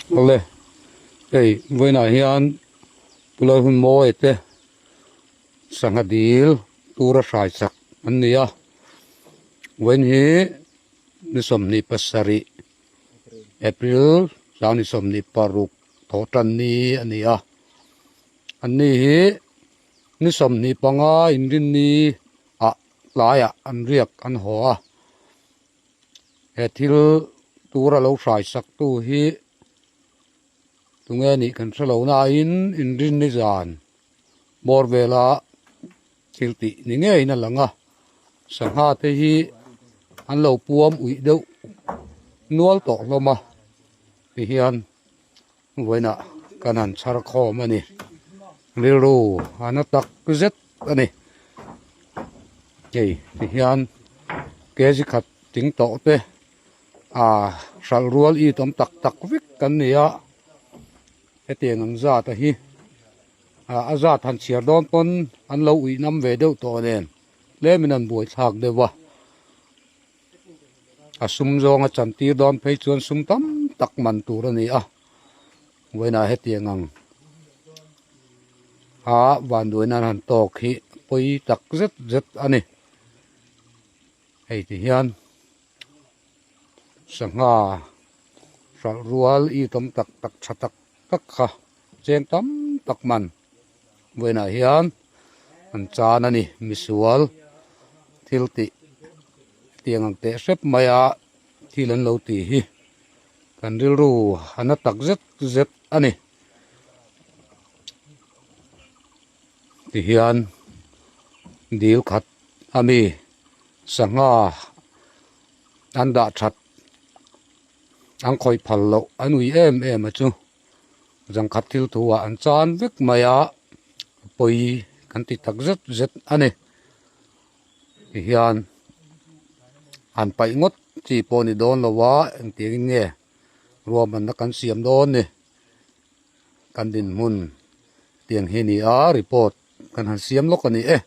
Awle hei vawiinah hian pulai hun mawi te sangha dil tura hrai chak an ni a vawiin hi ni 27 April 2026 thawh tan ni a ni a an ni hi ni 25 inrinni ah tlaiah an riak an haw a. He thil tura lo hrai sak tu hi tunge nih kan hre lo nain inrinni zan bawr vela thil tih ni ngeiin a lang a sangha te hi an lo puam uih deuh nual tawh hlawm a tihian vawiinah kan han chhar khawm a ni rilru a na tak zet a ni hei ti hian kg khat ting tawh te ah hralh rual it awm tak tak vek kan ni a hetiang ang zat a hi ah a zat han chhiar dawn pawn an lo uih nam ve deuh tawh nen tlem in an buai thlak deuh a. A sum zawnga chantir dawn phei chuan sum tam tak man tur a ni a vawiinah hetiang ang a vanduaina an han tawk hi pawi tak zet zet a ni hei ti hian sangha hralh rual itawm tak tak tha tak tak kha cheng tam tak man. Vawiinah hian an chan a ni misual thil tih tiang ang teh hrep mai a thil an lo tih hi kan rilru a na tak zet zet a ni tihian dil khat a mi sangha an dah that an khawih phal loh an ui em em a chu. Zangkhat thil thu ah an chan vek mai a pawi kan ti tak zet zet a ni tihian han paih ngawt chi pawh a ni dawn lo a engtiang in nge ruahmanna kan siam dawn ni kan dinhmun tiang hi a ni a report kan han siam lawk a ni e.